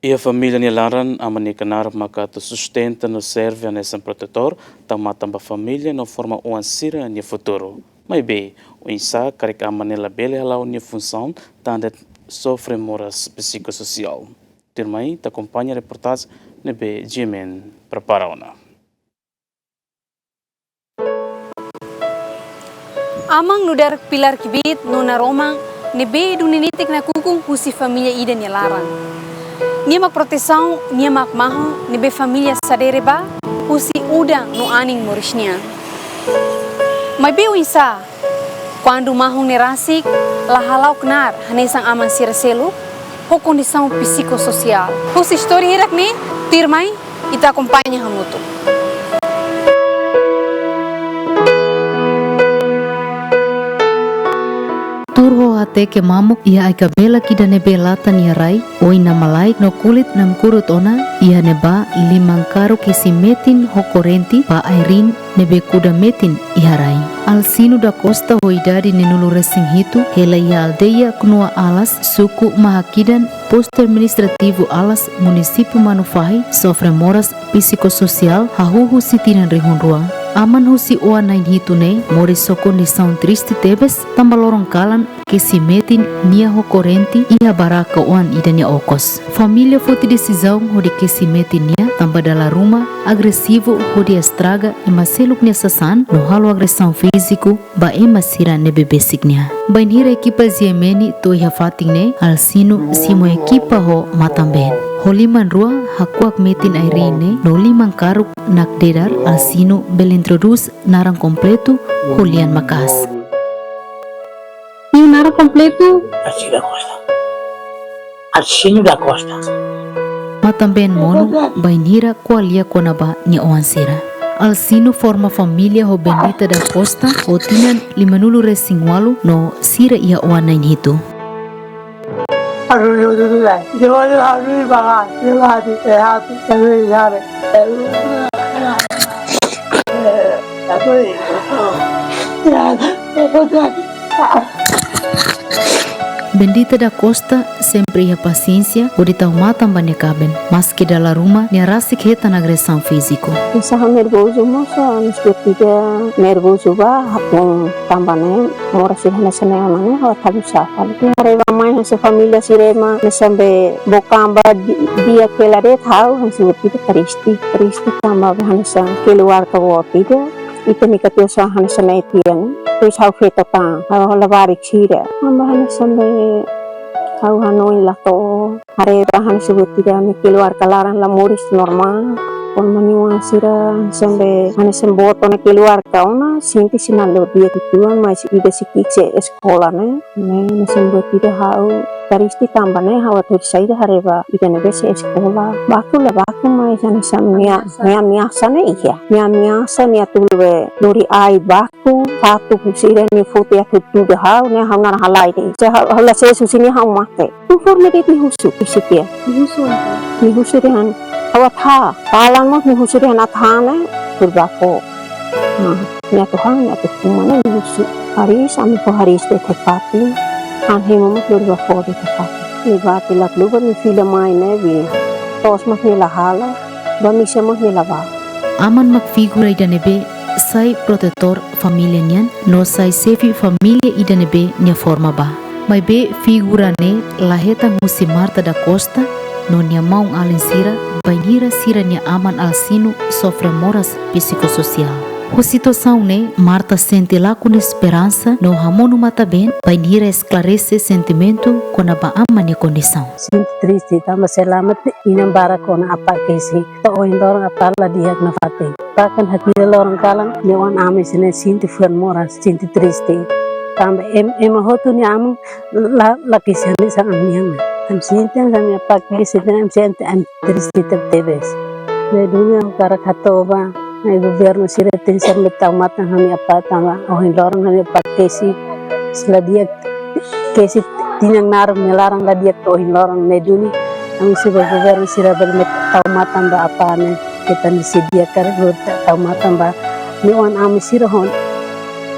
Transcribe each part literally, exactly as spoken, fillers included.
Iha família nia laran, aman nia knaar maka atu sustenta no serve hanesan protetór, tau matan ba família no forma oan sira-nia futuru. Maibé, oinsá karik aman ne'e labele hala'o nia funsaun, tanba sofre moras psikososiál. Tuirmai, ita akompaña reportajen ne'ebé G M N prepara ona. Aman nu'udar pilar kbiit no naroman ne'ebé duni netik nakukun husi família ida nia laran. Nia mak protesaun, nia mak mahon ne'ebé família sadere ba husi udan no anin moris nian. Maibé oinsá kuandu mahon ne'e rasik la hala'o knaar hanesan aman sira seluk ho kondisaun psikososiál? Husi istória hirak-ne'e, tuirmai ita akompaña hamutuk. Tuur ho hateke mamuk iha ai-kabelak ida ne'ebé latan iha rai, oin namalaik no kulit namkurut ona, iha ne'ebá liman karuk kesi metin ho korrente ba ai-riin ne'ebé kuda metin iha rai. Alcino da Costa ho idade neenulu-resin-hitu, hela iha aldeia Knua Alas, suku Mahakidan, postu administrativu Alas, munisípiu Manufahi, sofre moras psikososiál hahú husi tinan rihun rua. Aman husi oan na'in-hitu ne'e moris ho kondisaun triste tebes, tanba loron kalan kesi metin nia ho korrente iha baraka oan ida nia okos. Família foti desizaun hodi kesi metin nia, tanba dala ruma agresivu hodi estraga ema seluk nia sasán no halo agresaun fíziku ba ema sira ne'ebé besik nia. Bainhira ekipa G M N to'o iha fatin ne'e, Alcino simu ekipa ho matan-been. Ho liman rua hakuak metin ai-riin ne'e no liman karuk nakdedar, Alcino bele introdús naran kompletu ho lian maka'as. Nia naran kompletu? Alcino da Costa. Alcino da Costa. Matan-been monu bainhira ko'alia kona-ba nia oan sira. Alcino forma família ho Bendita da Costa ho tinan limanulu-resin-ualu no sira iha oan na'in-hitu. Bendita da Costa sempre iha pasiénsia hodi tau matan ba nia kaben, maski dala ruma nia rasik hetan agresaun fíziku. Hanesan ha'u nervozu mós, hanesan tiha nervozu ba, hatún tanba ne'e moras sira hanesan ne'e ona ne'e, ha'u atu halo sá fali. Haree ba mai hanesan família sira ema hanesan be bokan ba di-, di'ak hela de'it, ha'u hanesan tiha triste, triste tanba be hanesan keluarga boot ida, ita-nia katuas hanesan ne'e tiha ne'e. Depois ha'u feto tan, ha'u labarik sira. Tanba hanesan be ha'u hanoin la to'o. Haree ba hanesan buat ida ami keluarga laran la moris normál. Kuandu nia oan sira hanesan be, hanesan boot ona keluarga ona, sente sei la di'ak uitoan, mais ida sei ki'ik sei eskola ne'e. Ne'e hanesan buat ida ha'u triste tanba ne'e ha'u atu saida haree ba ida ne'ebé sei eskola. Baku la baku mais hanesan nia, nia ameasa ne'e iha. Nia ameasa, nia tulun be lori ai baku, fatuk husi ida nia foti atu tuda ha'u, ne'e ha'u naran halai de'it. Se ha'u, ha'u la sees husi nia ha'u mate. Konforme de'it nia husu, isi tiha. Nia husu apa? Nia husu dehan, ha'u atu ha'u, kalan mós nia husu dehan atu ha'u ne'e, tuur ba fó. Nah, nia atu ha'u, nia atu fó mana nia husu. Hariis, ami fó hariis de'it iha fatin. An hemu mós tuur ba fó de'it iha fatin. Nia bá tiha la luba nia fila mai ne'e, bi. To'os mós nia la halo, ba misa mós nia la bá. Aman mak figura ida ne'ebé sai protetór família nian, no sai xefe família ida ne'ebé nia forma ba. Maibé figura ne'e la hetan husi Marta da Costa, no nia maun-alin sira, bainhira sira-nia aman Alcino sofre moras psikososiál. Ho situasaun ne'e, Marta sente lakon esperansa no hamonu matan-been, bainhira esklarese sentimentu kona-ba aman nia kondisaun. Sente triste, tanba selama ne'e inan barak ona apá kesi. To'o ohin loron apá la di'ak nafatin. Apá kan hakilar loron kalan, nia oan aman sira-ne'e sente fuan moras, sente triste. Tanba em-, ema hotu nia aman la, la kesi hanesan ami-nian. Ami sente hanesan ami apá kesi, ami sente, ami triste tebetebes. Ne'e duni ha'u hakarak hato'o ba, ne'e governu sira tenke sempre tau matan ami apá tanba ohin loron ami apá kesi, sei la di'ak kesi tinan naruk nia laran la di'ak to'o ohin loron, ne'e duni. Ami husu ba governu sira bele mai tau matan ba apá ne'e, keta ni sedia kar tau matan ba nia oan aman sira ho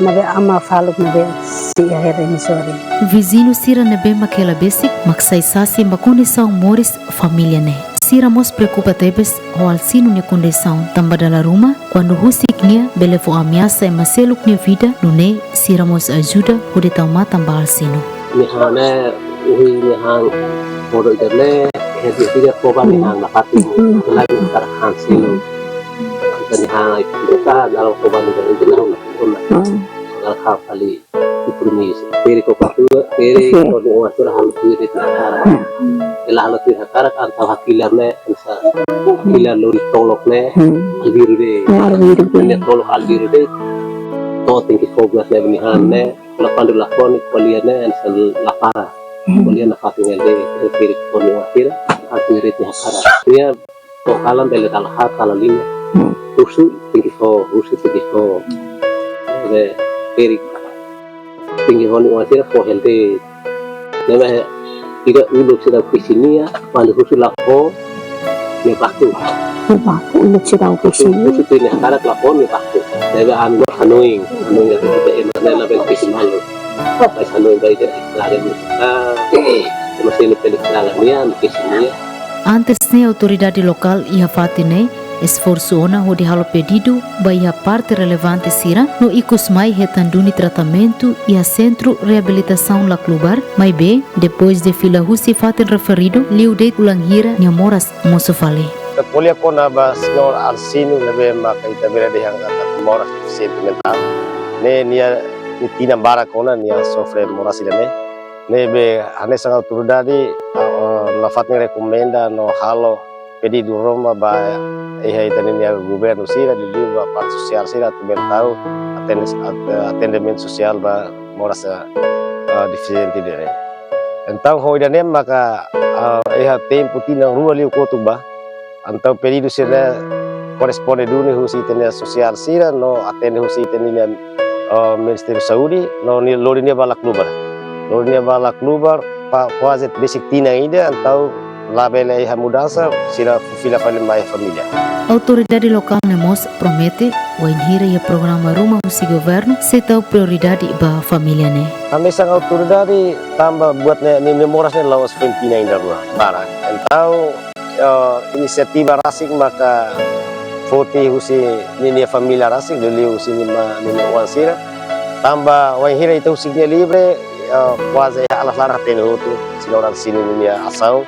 Ne'ebé aman faluk ne'ebé sei iha hela emissora. Viziñu sira ne'ebé mak hela besik mak sai sasin ba kondisaun moris família ne'e. Sira mós preokupa tebes ho Alcino nia kondisaun tanba dala ruma, kuandu husik nia bele fó ameasa ema seluk nia vida, nune'e sira mós ajuda hodi tau matan ba Alcino. Nia han ne'e, ohin nia han, modo ida ne'e, hedi ida koba nia han nafatin, lagi tar han sinu. Ita nia han ai kita dalam koba nia ida nia han. Dalam hal kali, ibu ni, peri ko patua, peri ko ni orang sudah halo tuir de'it hakarak. Ela halo tuir hakarak, entaun hakilar ne'e, entaun hakilar lori tolok ne'e, albiru de'it. Albiru de'it. Nia tolok albiru de'it. To'o tenke fó buat ne'e nia han ne'e, la pandu la koni ko'alia ne'e, entaun la para. Ko'alia nafatin de'it, peri ko ni orang sudah, halo tuir de'it hakarak. Nia to'o kalan bele dala haat, dala lima. Husu tenke fó, husu tenke fó. Be, peri tenke fó ni orang sudah fó hela de'it. Ne'ebé ida uluk sira kisi nia, kuandu husu la fó, nia baku. Nia baku, uluk sira kisi nia. Husu tuir nia hakarak la fó, nia baku. Ne'ebé anu hanoin, hanoin atu kita ema ne'e labele kisi malu. Mas hanoin ba ida lagi ni. Ah, ema sira ne'e peli lagi nia, kisi nia. Antes ne'e autoridade lokál iha fatin ne'e esforsu ona hodi halo pedidu ba iha parte relevante sira no ikus mai hetan duni tratamentu iha Sentru Reabilitasaun Laclubar, maibé depois de fila husi fatin referidu, liu de'it fulan hira nia moras mosu fali. Ita ko'alia kona-ba señór Alcino ne'ebé maka ita bele dehan katak moras defisiente mentál. Ne'e nia, nia tinan barak ona nia sofre moras ida-ne'e. Ne'ebé hanesan autoridade, ah, ah, nafatin rekomenda no halo pedidu ruma ba iha ita-nia governu sira, liuliu ba parte sosiál sira atu bele tau atende-, at-, atendimentu sosiál ba moras, ah, defisiente ida-ne'e. Entaun ho ida-ne'e maka, ah, iha tempu tinan rua liu kotuk ba, entaun pedidu sira-ne'e koresponde duni husi ita-nia sosiál sira no atende husi ita-nia, eh, Ministériu Saúde no nia lori nia ba Laclubar. Lori nia ba Laclubar ba kuaze besik tinan ida, entaun labele iha mudansa, sira fila fali mai família. Autoridade lokál ne'e mós promete, wainhira iha programa ruma husi governu, sei tau prioridade ba família ne'e. Hanesan autoridade tanba buat ne'e, nia, nia moras ne'e la'ós foin tinan ida rua, barak. Entaun, eh, inisiativa rasik maka foti husi ninia família rasik, liuliu husi ninia, ninia oan sira. Tanba wainhira ita husik nia livre, eh, kuaze iha alas laran hatene hotu, señór Alcino ninia asaun.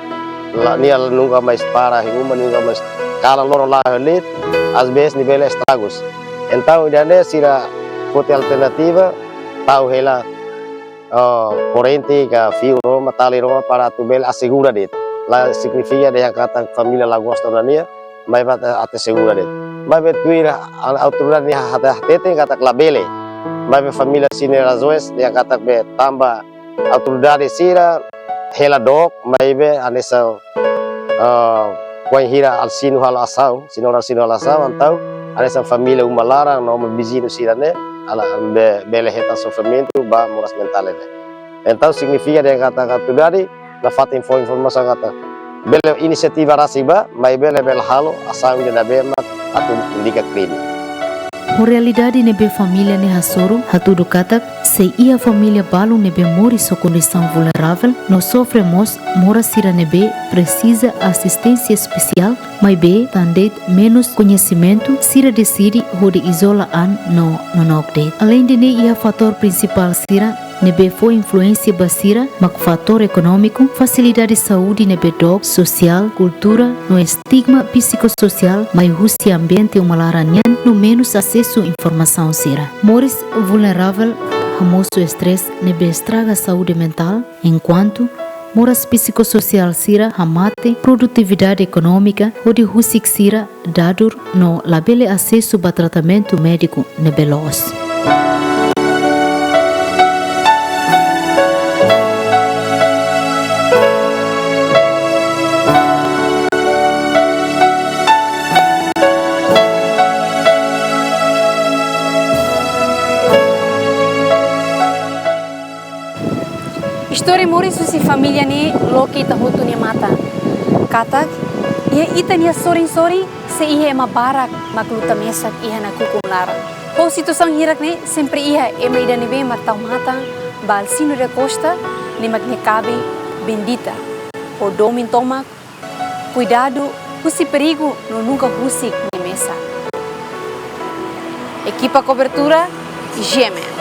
La, nia nunka mais para iha uma, nunka mais kalan loron la'o iha leet, às vezes nia bele estragus. Entaun, ida-ne'e sira foti alternativa, tau hela, ah, korrente ka fiu ruma, tali ruma para atu bele asegura de'it. La signifika dehan katak família la gosta ona nia, maibé atu, atu asegura de'it. Maibé tuir a-, autoridade nia hate-, hatete katak labele. Maibé família sira-nia razaun dehan katak be tanba autoridade sira hela dook, maibé hanesan, ah, wainhira Alcino halo asaun, señór Alcino halo asaun, entaun hanesan família uma laran no uma viziñu sira-ne'e, ala be-, bele hetan sofrimentu ba moras mentál ne'e. Entaun signifika dehan katak autoridade nafatin fó informasaun katak bele inisiativa rasik ba, maibé labele halo asaun ida ne'ebé mak atu indika krime. Ho realidade ne'ebé família ne'e hasoru, hatudu katak sei iha família balu ne'ebé moris ho kondisaun vulneravel no sofre mós moras sira ne'ebé presiza asisténsia espesiál, maibé tan de'it menus koñesimentu, sira deside hodi izola an no nonook de'it. Aleinde ne'e, iha fatór prinsipál sira ne'ebé fó influénsia ba sira mak fatór ekonómiku, fasilidade saúde ne'ebé dook, sosiál, kultura no estigma psikososiál mai husi ambiente uma laran nian no menus asesu informasaun sira. Moris vulneravel hamosu estrés ne'ebé estraga saúde mentál, enkuantu moras psikososiál sira hamate produtividade ekonómika hodi husik sira dadur no labele asesu ba tratamentu médiku ne'ebé loos. Istória moris husi família ne'e loke ita hotu nia matan. Katak, iha ita-nia sorin-sorin, sei iha ema barak mak luta mesak iha nakukun laran. Ho situasaun hirak ne'e, sempre iha ema ida ne'ebé mak tau matan ba Alcino da Costa, ne'e mak nia kaben Bendita. Ho domin tomak, kuidadu husi perigu no nunka husik nia mesak. Ekipa kobertura, G M N.